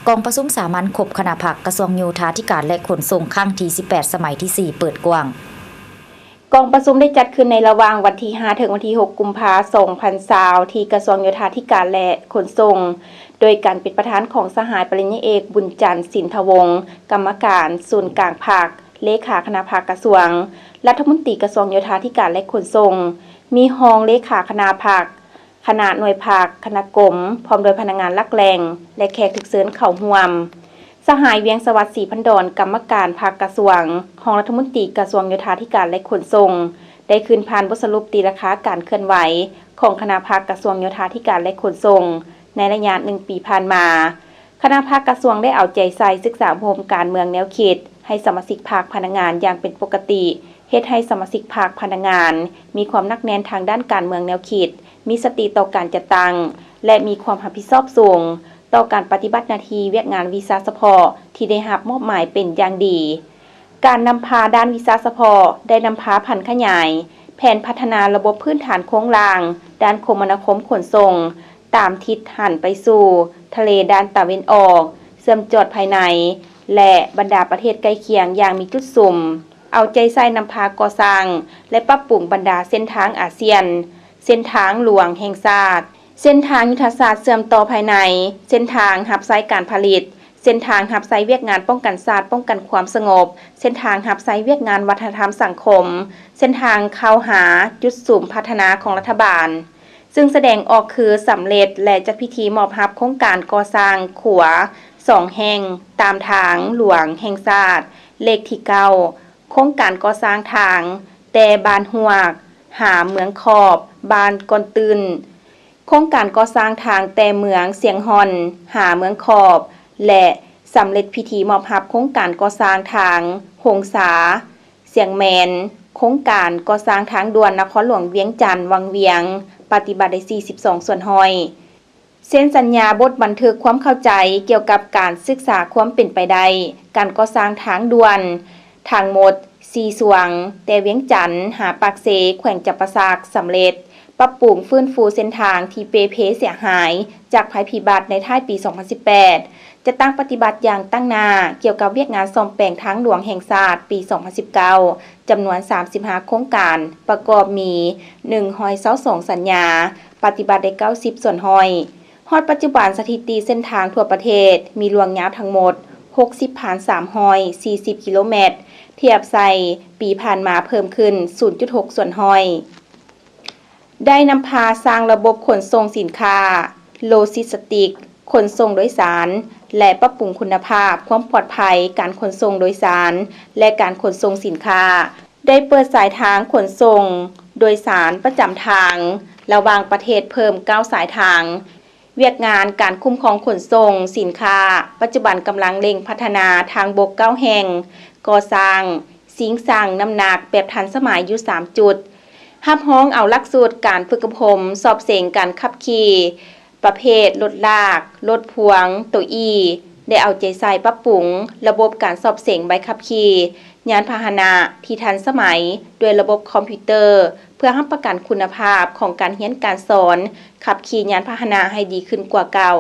ກອງປະຊຸມສາມັນຄົບຄະນະພັກກະຊວງໂຍທາທິການ ແລະ ຂົນສົ່ງ ຄັ້ງທີສິບແປດ ສະໄໝທີສີ່ ເປີດກວ້າງ. ກອງປະຊຸມໄດ້ຈັດຂຶ້ນໃນລະຫວ່າງວັນທີຫ້າ ເຖິງວັນທີຫົກ ກຸມພາ ສອງພັນຊາວ ທີ່ກະຊວງໂຍທາທິການ ແລະ ຂົນສົ່ງ ໂດຍການເປັນປະທານຂອງສະຫາຍປະລິນຍາເອກ ບຸນຈັນ ສິນທະວົງ ກຳມະການສູນກາງພັກ, ເລຂາຄະນະພັກກະຊວງ, ລັດຖະມົນຕີກະຊວງໂຍທາທິການ ແລະ ຂົນສົ່ງ, ມີຮອງເລຂາຄະນະພັກ, ຄະນະໜ່ວຍພັກ, ຄະນະກົມ, ພ້ອມດ້ວຍພະນັກງານຫຼັກແຫຼ່ງ ແລະ ແຂກຖືກເຊີນເຂົ້າຮ່ວມ. ສະຫາຍ ວຽງສະຫວັດ ສີພັນດອນ ກຳມະການພັກກະຊວງ, ຮອງລັດຖະມົນຕີກະຊວງໂຍທາທິການ ແລະ ຂົນສົ່ງ ໄດ້ຂຶ້ນຜ່ານບົດສະຫຼຸບຕີລາຄາການເຄື່ອນໄຫວຂອງຄະນະພັກກະຊວງໂຍທາທິການ ແລະ ຂົນສົ່ງ ໃນໄລຍະໜຶ່ງປີຜ່ານມາ. ຄະນະພັກກະຊວງໄດ້ເອົາໃຈໃສ່ສຶກສາອົບຮົມການເມືອງແນວຄິດ ໃຫ້ສະມາຊິກພັກພະນັກງານຢ່າງເປັນປົກກະຕິ, ເຮັດໃຫ້ສະມາຊິກພັກພະນັກງານມີຄວາມໜັກແໜ້ນທາງດ້ານການເມືອງແນວຄິດ, ມີສະຕິຕໍ່ການຈັດຕັ້ງ ແລະ ມີຄວາມຮັບຜິດຊອບສູງຕໍ່ການປະຕິບັດໜ້າທີ່ວຽກງານວິຊາສະເພາະທີ່ໄດ້ຮັບມອບໝາຍເປັນຢ່າງດີ. ການນຳພາດ້ານວິຊາສະເພາະໄດ້ນຳພາຜັນຂະຫຍາຍແຜນພັດທະນາລະບົບພື້ນຖານໂຄງລ່າງດ້ານຄົມມະນາຄົມຂົນສົ່ງ ຕາມທິດຫັນໄປສູ່ທະເລດ້ານຕາເວັນອອກ, ເຊື່ອມຈອດພາຍໃນ ແລະ ບັນດາປະເທດໃກ້ຄຽງຢ່າງມີຈຸດສຸມ, ເອົາໃຈໃສ່ນຳພາກໍ່ສ້າງ ແລະ ປັບປຸງບັນດາເສັ້ນທາງອາຊຽນ, ເສັ້ນທາງຫຼວງແຫ່ງຊາດ, ເສັ້ນທາງຍຸດທະສາດເຊື່ອມຕໍ່ພາຍໃນ, ເສັ້ນທາງຮັບໃຊ້ການຜະລິດ, ເສັ້ນທາງຮັບໃຊ້ວຽກງານປ້ອງກັນຊາດ, ປ້ອງກັນຄວາມສະຫງົບ, ເສັ້ນທາງຮັບໃຊ້ວຽກງານວັດທະນະທຳສັງຄົມ, ເສັ້ນທາງເຂົ້າຫາຈຸດສຸມພັດທະນາຂອງລັດຖະບານ. ຊຶ່ງສະແດງອອກຄືສຳເລັດ ແລະ ຈັດພິທີມອບຮັບໂຄງການກໍ່ສ້າງຂົວສອງແຫ່ງຕາມທາງຫຼວງແຫ່ງຊາດເລກທີເກົ້າ, ໂຄງການກໍ່ສ້າງທາງແຕ່ບ້ານຮວກຫາເມືອງຂອບ, ບ້ານກ່ອນຕື່ນ, ໂຄງການກໍ່ສ້າງທາງແຕ່ເມືອງຊຽງຮ່ອນຫາເມືອງຂອບ ແລະ ສຳເລັດພິທີມອບຮັບໂຄງການກໍ່ສ້າງທາງຫົງສາ ຊຽງແມນ, ໂຄງການກໍ່ສ້າງທາງດ່ວນນະຄອນຫຼວງວຽງຈັນວັງວຽງ ປະຕິບັດໄດ້ສີ່ສິບສອງສ່ວນຮ້ອຍ. ເຊັນສັນຍາບົດບັນທຶກຄວາມເຂົ້າໃຈກ່ຽວກັບການສຶກສາຄວາມເປັນໄປໄດ້ການກໍ່ສ້າງທາງດ່ວນທັງໝົດສີ່ຊ່ວງ ແຕ່ວຽງຈັນຫາປາກເຊ ແຂວງຈຳປາສັກ ສຳເລັດ. ປັບປຸງຟື້ນຟູເສັ້ນທາງທີ່ເປ່ເພເສຍຫາຍຈາກໄພພິບັດໃນທ້າຍປີສອງພັນສິບແປດ, ຈັດຕັ້ງປະຕິບັດຢ່າງຕັ້ງໜ້າກ່ຽວກັບວຽກງານສ້ອມແປງທາງຫຼວງແຫ່ງຊາດປີສອງພັນສິບເກົ້າ ຈຳນວນສາມສິບຫ້າໂຄງການ, ປະກອບມີໜຶ່ງຮ້ອຍຊາວສອງສັນຍາ, ປະຕິບັດໄດ້ເກົ້າສິບສ່ວນຮ້ອຍ. ຮອດປັດຈຸບັນ, ສະຖິຕິເສັ້ນທາງທົ່ວປະເທດມີລວງຍາວທັງໝົດຫົກສິບພັນສາມຮ້ອຍສີ່ສິບກິໂລແມັດ, ທຽບໃສ່ປີຜ່ານມາເພີ່ມຂຶ້ນສູນຈຸດຫົກສ່ວນຮ້ອຍ. ໄດ້ນຳພາສ້າງລະບົບຂົນສົ່ງສິນຄ້າ, ໂລຈິສຕິກ, ຂົນສົ່ງໂດຍສານ ແລະ ປັບປຸງຄຸນນະພາບຄວາມປອດໄພການຂົນສົ່ງໂດຍສານ ແລະ ການຂົນສົ່ງສິນຄ້າ. ໄດ້ເປີດສາຍທາງຂົນສົ່ງໂດຍສານປະຈຳທາງລະຫວ່າງປະເທດເພີ່ມເກົ້າສາຍທາງ. ວຽກງານການຄຸ້ມຄອງຂົນສົ່ງສິນຄ້າ ປັດຈຸບັນກຳລັງເລັ່ງພັດທະນາທາງບົກເກົ້າແຫ່ງ, ກໍ່ສ້າງ, ຊິງຊັ່ງນ້ຳໜັກແບບທັນສະໄໝຢູ່ສາມຈຸດ, ຮັບຮອງເອົາຫຼັກສູດການຝຶກອົບຮົມສອບເສັງການຂັບຂີ່ປະເພດລົດລາກ, ລົດພວງ, ໂຕອີ່, ໄດ້ເອົາໃຈໃສ່ປັບປຸງລະບົບການສອບເສັງໃບຂັບຂີ່ຍານພາຫະນະທີ່ທັນສະໄໝດ້ວຍລະບົບຄອມພິວເຕີ ເພື່ອຮັບປະກັນຄຸນນະພາບຂອງການຮຽນການສອນຂັບຂີ່ຍານພາຫະນະໃຫ້ດີຂຶ້ນກວ່າເກົ່າ.